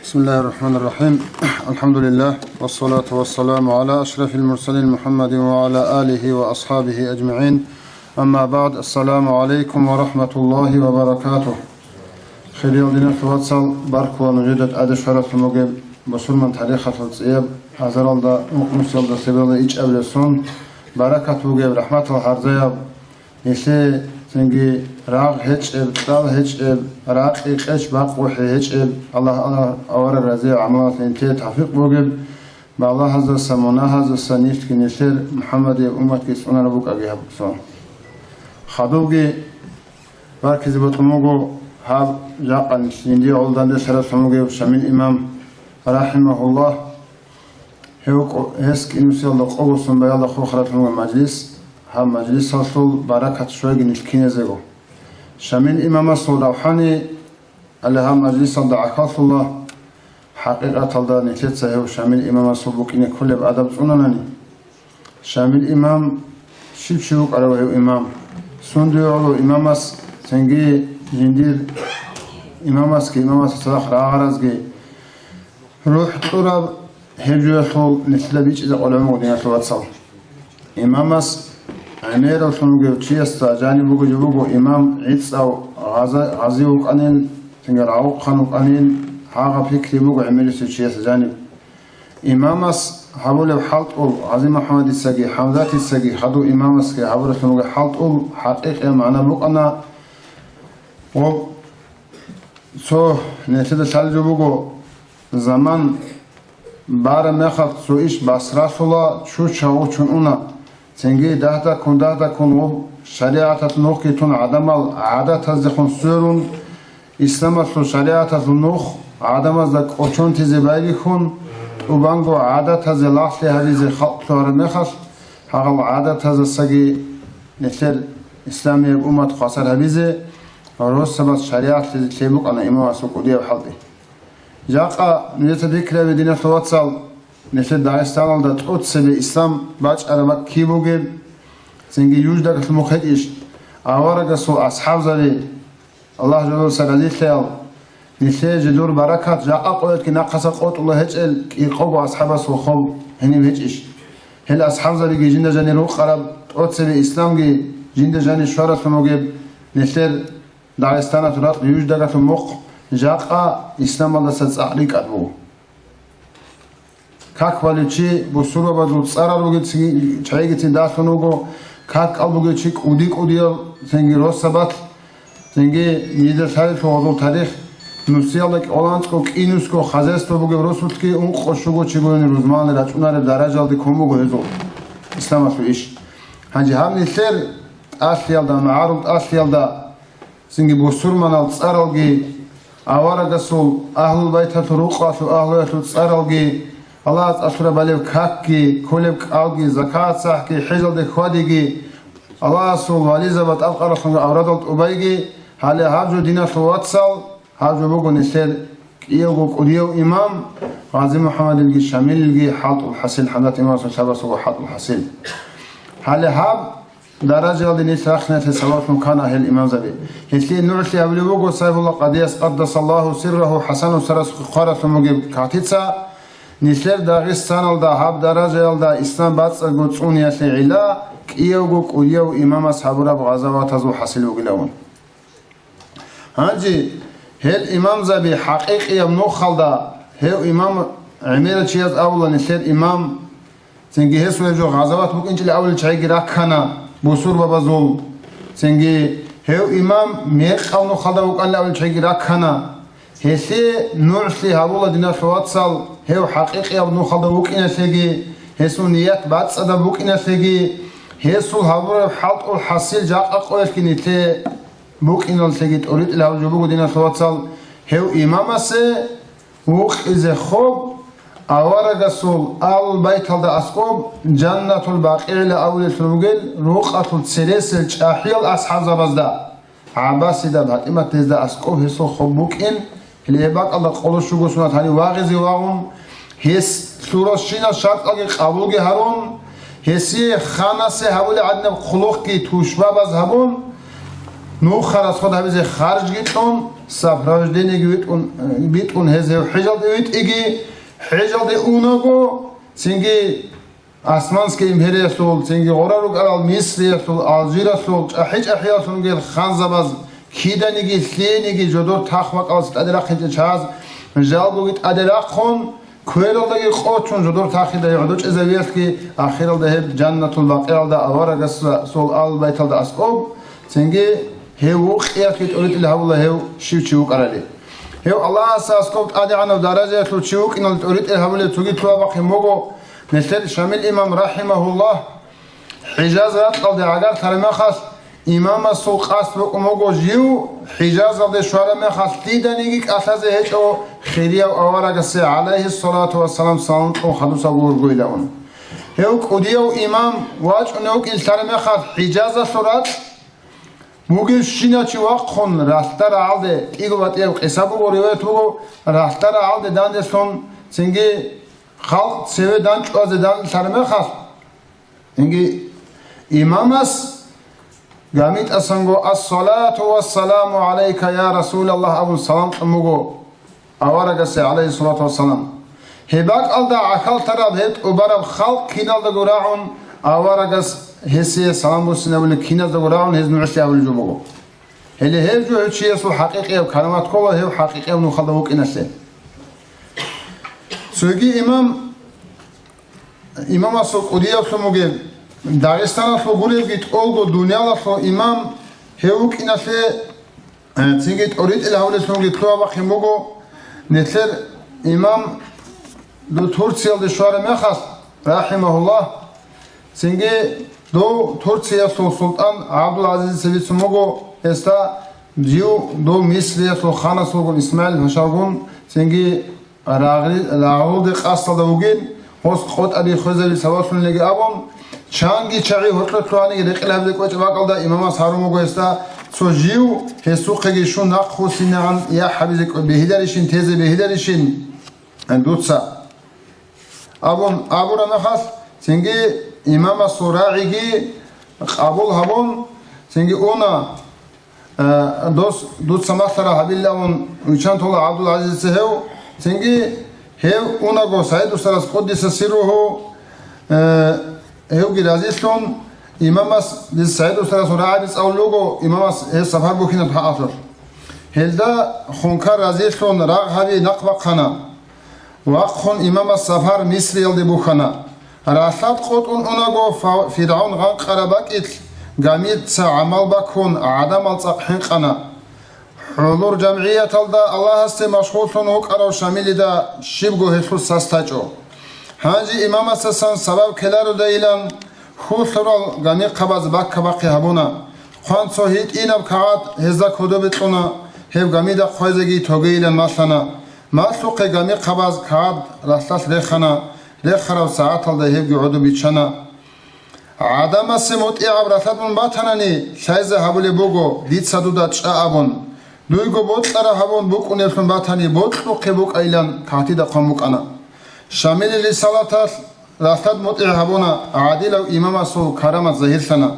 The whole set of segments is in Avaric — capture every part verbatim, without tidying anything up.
بسم الله الرحمن الرحيم. الحمد لله، والصلاة والسلام على أشرف المرسلين محمد وعلى آله وأصحابه أجمعين. أما بعد، السلام عليكم ورحمة الله وبركاته. Хириял диналъул вацал, баркула нужеда тӀаде щваралъун бугеб бусурман тарихалъул цӀияб азаралда, ункънусиялда, лъебералда ичӀабилеб сон, баракат бугеб, рахӀматал гьарзаяб, нилъее цинги рагъ гьечӀеб, кьал гьечӀеб, ракъи къеч бакъухӀи гьечӀеб, Аллагь, Аллагь авараг разияб гӀамалалъе нилъее тавфикъ бугеб, балагьаздаса, мунагьаздаса нилъги нилъер МухӀаммадияб умматги цӀунараб букӀаги гьаб сон. Хадубги баркизе бокьун буго гьаб жакъа нилъ жиндие гӀоло данделъаралъун бугев Шамил имам, рахӀимагьуллагь. Гьев къо-, гьес кӀинусиялда къо босун баялда хурхаралъун буго мажлис. Гьаб мажлисалъул баракат щвеги нилъ киназего. Шамил имамасул равхӀани, гьале гьаб мажлисалда гӀахьаллъула. ХӀакъикъаталда нилъеца гьев Шамил имамасул букӀине кколеб адаб цӀунанани. Шамил имам щиб чи вукӀарав гьев имам? Сундуе гӀоло имамас, цинги жиндир имамасги, имамасда цадахъ рагъаразги рухӀ кьураб гьеб жоялъул нилъеда бичӀчӀизе къваригӀун буго, диналъул вацал. Имамас гӀемераллъун вугев чиясда жаниб буго жо буго имам гӀицӀав гъаза-, гъази вукӀанин, цинги рагъухъан вукӀанин, гьагъа пикри буго гӀемерисев чиясда жаниб. Имамас гьабулеб хӀалтӀул, ГъазимухӀаммадицаги ХӀамзатицаги хадув имамасги гьабуралъун ругел хӀалтӀул хӀакъикъияб магӀна букӀана, гъоб цо нилъеда лъалеб жо буго, заман бараб мехалъ цо иш басралъула, чуча гъучун уна. Цинги дагьдаккун-дагьдаккун гъуб шаригӀаталъ нухги тун гӀадамал гӀадатаздехун сверун, исламалъул шаригӀаталъул нух гӀадамазда кӀочонтизе байбихьун, тӀубанго гӀадатазе лагълъи гьабизе халкъ лъугьараб мехалъ, гьагъал гӀадатаздасаги нилъер исламияб уммат хвасар гьабизе, росабаз шаригӀатлъизе лъеб букӀана имамасул кӀудияб хӀалтӀи. Жакъа нужеца пикри гьабе, диналъул вацал, нилъер Дагъистаналда тӀоцебе ислам бачӀараб бакӀ киб бугеб, цинги юждакалъ мухъ гьечӀищ, аварагасул асхӀабзаби, Аллагь жодоса разилъаял, нилъее жидур баракат жакъа къоялъги нахъаса къотӀула гьечӀел кӀикъого асхӀабасул хоб гьениб гьечӀищ? Гьел асхӀабзабиги жинда жанир рукъараб, тӀоцебе исламги жинда жанир щваралъун бугеб, нилъер Дагъистаналъул ракь юждакалъул мухъ жакъа исламалдаса цӀакъ рикӀкӀад буго. Как балев чи бусурбабазул цӀарал ругел ци-, чагӀигицин далъун вуго, как кӀал бугев чи кӀуди-кӀудияв цинги росабалъ, цинги нижеда лъалелъул гьазул тарих, нусиялда кӀоланцӀго кӀинусго хозяйство бугев росулъги ункъо щуго чи гурони рузмани рачӀунареб даражалде ккун буго гьезул исламалъул иш. Гьанже гьаб нилъер тӀалъиялда, магӀарул тӀалъиялда, цинги бусурманал цӀаралги, аварагасул, агьлул байталъул рукъалъул агьлуялъул цӀаралги, Аллагьас тӀалъураб балеб какги, кколеб кӀалги, закат-сахӀги, хӀежалде хьвадиги, Аллагьасул вализабаз тӀадкъаралъунги аврадал тӀубайги, гьале гьаб жо, диналъул вацал, гьаб жо буго нилъер кӀиявго кӀудияв имам ГъазимухӀаммадилги Шамилилги хӀалтӀул хӀасил, ХӀамзат имамасул лъабасулго хӀалтӀул хӀасил. Гьале гьаб даражаялде нилъ рахиналъе сабаблъун ккана гьел имамзаби. Гьелъие нугӀлъи гьабулеб буго Сайфулла Къадияс, къаддасаллагьу сиррагьу, ХӀасан устарас хъваралъун бугеб кагътица, нилъер Дагъистаналда гьаб даражаялда ислам бацӀцӀадго цӀуниялъе гӀилла кӀиявго кӀудияв имамас гьабураб гъазаватазул хӀасил бугилавун. Гьанже гьел имамзаби хӀакъикъияб нухалда, гьев имам гӀемерал чияз абула нилъер имам, цинги гьесул гьеб жо гъазават букӀинчӀила абулел чагӀиги раккана бусурбабазул, цинги гьев имам мекъал нухалда вукӀанила абулел чагӀиги раккана. Гьелъие нугӀлъи гьабула, диналъул вацал, гьев хӀакъикъияб нухалда вукӀиналъеги, гьесул ният бацӀцӀадаб букӀиналъеги, гьесул гьабураб хӀалтӀул хӀасил жакъа къоялъги нилъее букӀиналъеги тӀоритӀил гьабулеб жо буго, диналъул вацал, гьев имамасе вукъизе хоб, аварагасул, Агьлул Байталда аскӀоб, Жаннатул БакъигӀила абулелъун ругел рукъалъул цересел чӀахӀиял асхӀабзабазда, ГӀаббасида, ПатӀимат гьезда аскӀоб гьесул хоб букӀин, гьеле гьеб бакӀалда къоло щуго сунат гьанив вагъизе вагъун, гьес лъуралщинал шартӀалги къабулги гьарун, гьесие ханасе гьабулеб гӀадинаб хъулухъги тушбабаз гьабун, Нуха расход гьабизе харжги кьун, сопровождениеги витӀун, битӀун гьез гьев хӀежалде витӀиги, хӀежалде унаго, цинги Османская империялъул, цинги гъора рукӀарал Мисриялъул, Алжиралъул, чӀахӀи-чӀахӀиялъул ругел ханзабаз киданиги лъиениги жодор тахвакӀалъ тӀаде рахъинчӀел чагӀаз жалгоги тӀаде рахъун, квералдаги къочун жодор тахида гӀодов чӀезавиялъги, ахиралда гьеб Жаннатул Бакъиялда аварагасул Албайталда аскӀоб, цинги гьев вукъиялъги тӀоритӀил гьавула гьев щив чи вукӀарали. Гьев Аллагьасда аскӀоб тӀадегӀанав даражаялъул чи вукӀиналда тӀоритӀил гьавулев цоги лъугьа-бахъин буго, нилъер Шамил имам рахӀимагьуллагь ХӀижаз ракьалде гӀагарлъараб мехалъ, имамасул къасд букӀун буго жив ХӀижазалде щвараб мехалъ диданиги кӀалъазе гьечӀо хирияв аварагасе, гӀалайгьиссалату вассалам, салам кьун хадусаб гургуйилан. Гьев кӀудияв имам вачӀунев вукӀин лъараб мехалъ ХӀижазалъул ракь бугебщинав чи вахъун ралъдал рагӀалде, кӀиго батӀияб къиса буго, риваят буго, ралъдал рагӀалде данделъун, цинги халкъ цеве данчӀвазе данделъараб мехалъ, Инги имамас гамитӀасанго: «Ассалату вассаламу гӀалайка, я Расулаллагь», – абун салам кьун буго аварагасе, гӀалайгьиссалату вассалам. Гьеб бакӀалда гӀахьалтараб, гьеб тӀубараб халкъ киналдаго рагӀун, аварагас гьесие салам буссинабулеб киназдаго рагӀун гьез нугӀлъи гьабулеб жо буго. Гьеле гьеб жо гьев чиясул хӀакъикъияб карамат ккола, гьев хӀакъикъияб нухалда вукӀиналъе. Цоги имам Имамасул кӀудияблъун бугеб, Дагъистаналъул гуребги тӀолго дуниялалъул имам гьев вукӀиналъе, э, цинги тӀоритӀил гьавулелъунги лъугьа-бахъин буго, нилъер имам ду-, Турциялде щвараб мехалъ, рахӀимагьуллагь, цинги дов Турциялъул султӀан ГӀабдул-ГӀазизица бицун буго гьесда, жив дов Мисриялъул ханасулгун, ИсмагӀил пашалгун, цинги рагъи-, рагъулде къасдалда вугин, гъос къотӀаби хвезаби сабаблъунлъиги абун, чанги чагӀи гьоркьор лъугьаниги рекъел гьабизе кӀвечӀеб бакӀалда имамас гьарун буго гьесда цо жив, гьесухъеги щун нахъвуссинегӀан яхӀ гьабизе кӀве-, бегьиларищин, тезе бегьиларищин дуца абун абураб мехалъ, цинги имамасул рагӀиги къабул гьабун, цинги уна. Э, дос, дуца малъараб гьабилавун виччан тола ГӀабдул-ГӀазизица гьев. Цинги гьев унаго СагӀид устарас, къуддиса сирругьу, э, гьевги разилъун, имамас, дица СагӀид устарасул рагӀаби цӀалулел руго, имамас гьеб сапар бухьинаб хӀакъалъулъ. Гьелда хункар разилъун рагъ гьаби нахъ бахъана. Вахъун имамас сапар Мисриялде бухьана. Ралъад къотӀун унаго, фа-, ФиргӀавн гъанкъараб бакӀилъ, гамица гӀамал баккун, гӀадамал цӀакъ хӀинкъана. ХӀулур жамгӀияталда Аллагьасде машгъуллъун вукӀарав Шамилида щибго гьелъул сас тачӀо. Гьанже имамасасан сабаб ккелародайилан хьул лъурал гамихъабаз бакка-бахъи гьабуна. Хъван цо гьитӀинаб кагъат гьезда кодобе кьуна, гьеб гамида хъвезеги тогейилан малъана. Малъухъе гамихъабаз кагъат ралъдалъ рехана, рехараб сагӀаталда гьебги гӀодоб биччана. ГӀадамасе мутӀигӀаб ралъад мун батанани, лъайзе гьабулеб буго, дица дуда чӀа абун. Дуйго бокьараб гьабун букӀунеблъун батани, бокьухъе букӀайилан кагътида хъван букӀана. Шамилил рисалаталъ ралъад мутӀигӀ гьабуна, гӀадилав имамасул карамат загьирлъана.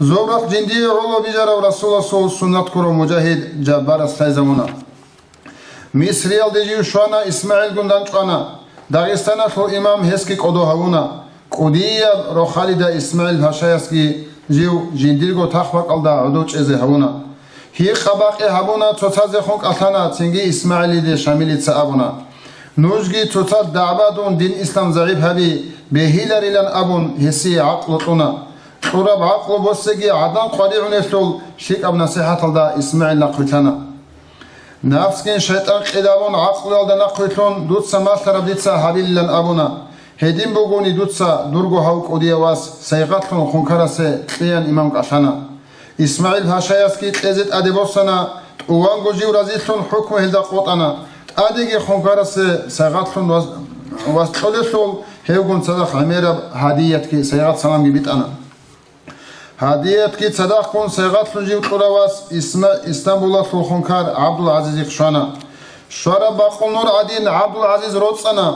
Зобрахъ жиндие гӀоло бижарав Расуласул суннат ккурав мужагьид Жаббарас лъайзабуна. Мисриялде жив щвана, ИсмагӀилгун данчӀвана. Дагъистаналъул имам гьесги кӀодо гьавуна. КӀудияб рохалида ИсмагӀил пашаясги жив жиндирго тахбакӀалда гӀодов чӀезе гьавуна. Гьикъа-бакъи гьабуна, цоцазехун кӀалъана, цинги ИсмагӀилиде Шамилица абуна: «Нужги цоцаз дагӀба дун, дин ислам загӀип гьаби, бегьиларилан», – абун, гьесие гӀакълу кьуна. Кьураб гӀакълу босеги гӀадан къваригӀунелъул лъикӀаб насихӀаталда ИсмагӀил нахъвилъана. Нафсгин шайтӀан къидалун гӀакълуялда нахъвилъун, дуца малъараб дица гьабилилан абуна. Гьедин бугони дуца, дурго гьав кӀудияв вас, сайгъатлъун хункарасе кьеян имам кӀалъана. ИсмагӀил пашаясги кьезе тӀаде босана, тӀуванго жив разилъун хӀукму гьелда къотӀана. ТӀадеги хункарасе сайгъатлъун вас, вас кьолелъул, гьевгун цадахъ гӀемераб гьадиятги сайгъат-саламги битӀана. Гьадиятги цадахъгун сайгъатлъун жив кьурав вас Исма-, Истамбулалъул хункар ГӀабдул-ГӀазизихъ щвана. Щвараб бакъул нур гӀадин ГӀабдул-ГӀазиз роцӀана.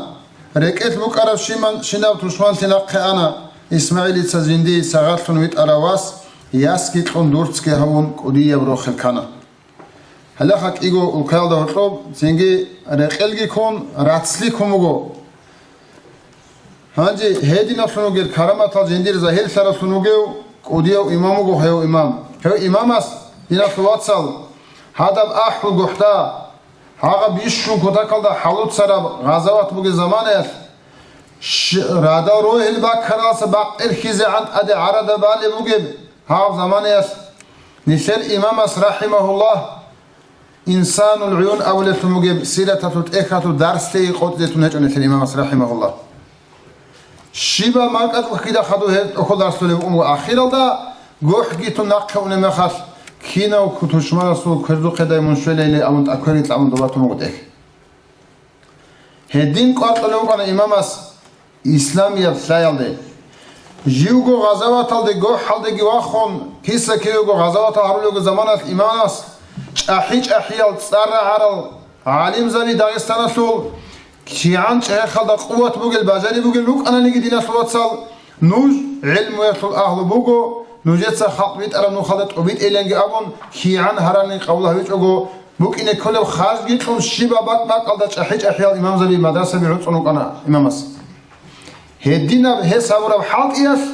РекӀелъ букӀараб щиман-, щинаб тушманлъи нахъе ана. ИсмагӀилица жиндие сайгъатлъун витӀарав вас ясги кьун дурцги гьавун кӀудияб рохел ккана. Гьале кӀиго улкаялда гьоркьоб цинги рекъелги ккун, рацлъи ккун буго. Гьанже гьединалъун вугел караматал жиндир загьирлъаравлъун вугев кӀудияв имам вуго гьев имам. Гьев имамас, диналъул вацал, гьадаб АхӀул гохӀда, гьагъаб бищун кутакалда хӀалуцараб гъазават бугеб заманаялъ, щ-, радал рогьел баккаралдаса бакъ ирхьизегӀан тӀаде гӀарада балеб бугеб гьав заманаялъ, нилъер имамас, рахӀимагьуллагь, Инсанул гӀуюн абулелъун бугеб сираталъул тӀехьалъул дарслъиги къотӀизетун гьечӀо нилъер имамас, рахӀимагьуллагь. Щибаб маркӀачӀухъ кида хадув гьеб тӀохьол дарслъулеб букӀун буго, ахиралда гохӀги тун нахъе унеб мехалъ, кинав ку-, тушманасул квердухъедай мун щвелайилан абун тӀакверги кьабун доба тун буго тӀехь. Гьедин кӀвар кьолев вукӀана имамас исламияб лъаялде. Живго гъазаваталде гохӀалдеги вахун, киса-кивего гъазаватал гьарулего заманалъ имамас чӀахӀи-чӀахӀиял цӀар рагӀарал гӀалимзаби Дагъистаналъул кигӀан чӀехалда къуват бугел, бажари бугел рукӀананиги, диналъул вацал, нуж гӀелмуялъул агьлу буго, нужеца халкъ битӀараб нухалда тӀубитӀейиланги абун, кигӀан гьарани къабул гьавичӀого, букӀине кколеб харжги кьун, щибаб бакӀ-бакӀалда чӀахӀи-чӀахӀиял имамзаби, мадрасаби гӀуцӀун вукӀана имамас. Гьединаб гьес гьабураб хӀалтӀиялъ,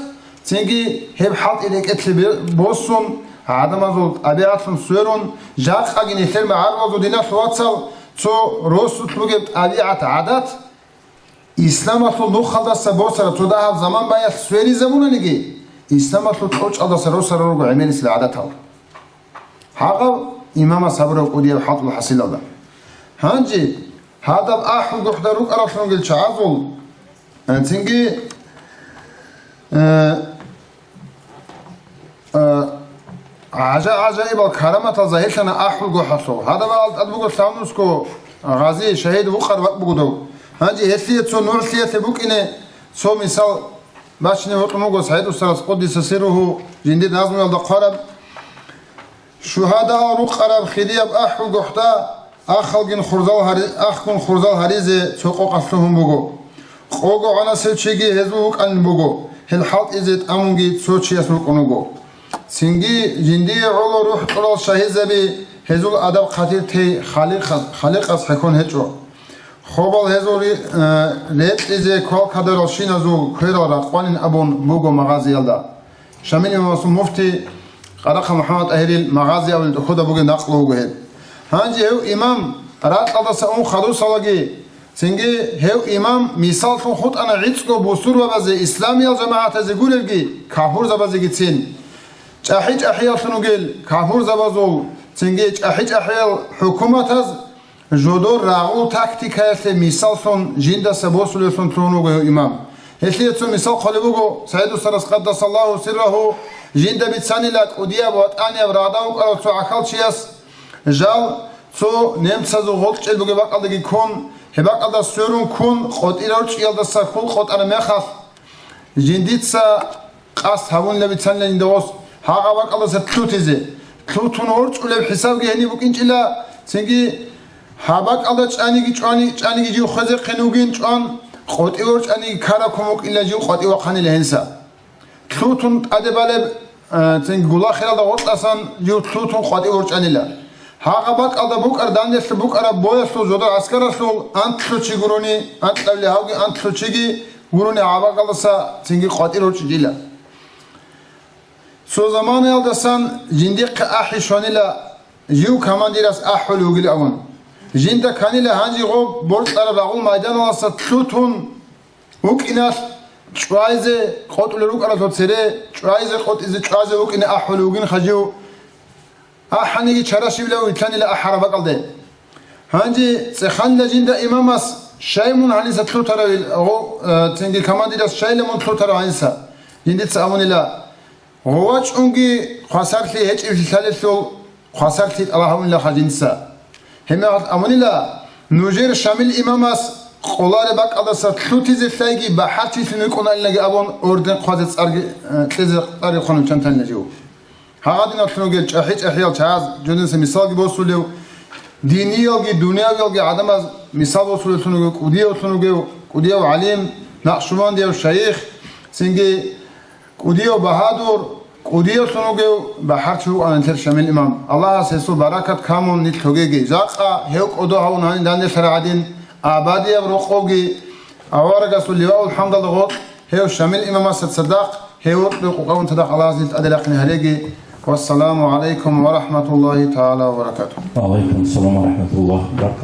цинги гьеб хӀалтӀи рекӀелъе бе-, босун, гӀадамазул тӀабигӀатлъун сверун, жакъаги нилъер магӀарулазул, диналъул вацал, цо росулъ бугеб тӀабигӀат-гӀадат, исламалъул нухалдаса босараб цо дагьаб заман баялъ сверизабунаниги, исламалъул кьучӀалдаса росарал руго гӀемерисел гӀадатал. Гьагъав имамас гьабураб кӀудияб хӀалтӀул хӀасилалда. Гьанже гьадаб АхӀул гохӀда рукӀараллъун ругел чагӀазул, э, цинги, э, э, гӀажа-гӀажаибал караматал загьирлъана АхӀул гохӀалъул. Гьадабал тӀад буго лъабнусго гъази, шагьид вукъараб бакӀ буго дов. Гьанже гьелъие цо нугӀлъиялъе букӀине цо мисал бачине гьоркьун буго СагӀид устарас, къуддиса сирругьу, жиндир назмуялда хъвараб. Шугьадаал рукъараб хирияб АхӀул гохӀда ахалгин хурзал гьари-, ахгун хурзал гьаризе цо къокъалъ лъугьун буго. Къого гӀанасев чиги гьезул вукӀанин буго, гьел хӀалтӀизе тӀамунги цо чияс рукӀун вуго. Цинги жиндие гӀоло рухӀ кьурал шагьидзаби гьезул адаб-хъатир тей Халикъас, Халикъас хӀехьон гьечӀо. Хобал гьезул ри-, э, рекьизе квалкадарал щиназул кверал ракъванин абун буго Магъазиялда. Шамил имамасул муфти Къарахъа МухӀаммад ТӀагьирил Магъази абулеб тӀохьода бугеб накълу буго гьеб. Гьанже гьев имам ракьалдаса ун хадусалаги, цинги гьев имам мисаллъун хутӀана гӀицӀго бусурбабазе, исламиял жамагӀатазе гурелги, кафурзабазегицин. ЧӀахӀи-чӀахӀияллъун ругел кафурзабазул, цинги чӀахӀи-чӀахӀиял хӀукуматаз жодор рагъул тактикаялъе мисаллъун жиндаса босулевлъун лъугьун вуго гьев имам. Гьелъие цо мисал хъвалеб буго, СагӀид устарас, къаддасаллагьу сиррагьу, жинда бицанила кӀудияб ватӀанияб рагъда вукӀарав цо гӀахьалчияс, жал, цо немцазул гъоркьчӀел бугеб бакӀалдаги ккун, гьеб бакӀалда сверун ккун, къотӀи рорчӀиялдаса хьул къотӀараб мехалъ, жиндица къасд гьабунила бицанила жинда гъос, гьагъа бакӀалдаса лъутизе. Лъутун ворчӀулеб хӀисабги гьениб букӀинчӀила, цинги гьаб бакӀалда чӀаниги чӀвани, чӀаниги жив хвезехъин вугин чӀван, къотӀи ворчӀаниги ккараб ккун вукӀила жив къватӀив вахъанила гьениса. Лъутун тӀаде балеб, э, цинги гулахиралда гъоркьасан жив лъутун къватӀив ворчӀанила. Гьагъа бакӀалда букӀар, данделъ букӀараб боялъул жодор гӀаскаралъул анкьлъу чи гурони, анкьабли гьавги анкьлъу чиги гурони гьаб бакӀалдаса цинги къватӀир ворчӀичӀила. Цо заманаялдасан жиндихъе ахӀи щванила, жив командирас ахӀулев вугилан. Жинда кканила гьанже гъоб боркьараб рагъул майданалдаса лъутун вукӀиналъ, чӀвайзе къотӀулел рукӀаралъул цере, чӀвайзе къотӀизе, чӀвазе вукӀине ахӀулев вугин хъа жив. АхӀаниги чара щибилав вилълъанила ахӀараб бакӀалде. Гьанже цӀеханила жинда имамас, щай мун гьаниса лъутаравил, гъо-, э, цинги командирас, щайила мун лъутарав гьаниса? Жиндица абунила, гъова чӀунги хвасарлъи гьечӀеблъи лъалелъул, хвасарлъи тӀалаб гьабунилаха жинца. Гьебмехалъ абунила, нужер Шамил имамас къолареб бакӀалдаса лъутизе лъайги бахӀарчилъун вукӀунаилаги абун, орден хъвазе цӀарги, э, кьезе цӀарги хъван виччан танила жив. Гьагъадиналъун ругел чӀахӀи-чӀахӀиял чагӀаз жоденса мисалги босулев, диниялги, дуниявиялги гӀадамаз мисал босулевлъун ругев, кӀудиявлъун ругев, кӀудияв гӀалим, накъшбандияв шайих, цинги кӀудияв багьадур, КӀудиявлъун вугев бахӀарчи вукӀана нилъер Шамил имам. Аллагьас гьесул баракат камун нилъ лъогеги. Жакъа гьев кӀодо гьавун гьанин данделъарай гӀадин, абадияб рокъовги аварагасул ливаул хӀамдалда гъоркь гьев Шамил имамасда цадахъ, гьев гьоркьов къукъавун цадахъ Аллагьас нилъ тӀаде рахъине гьареги. Вассаламу гӀалайкум ва рахӀматуллагьи тагӀала ва баракатугь. Валайкум ассалам ва рахӀматуллагь.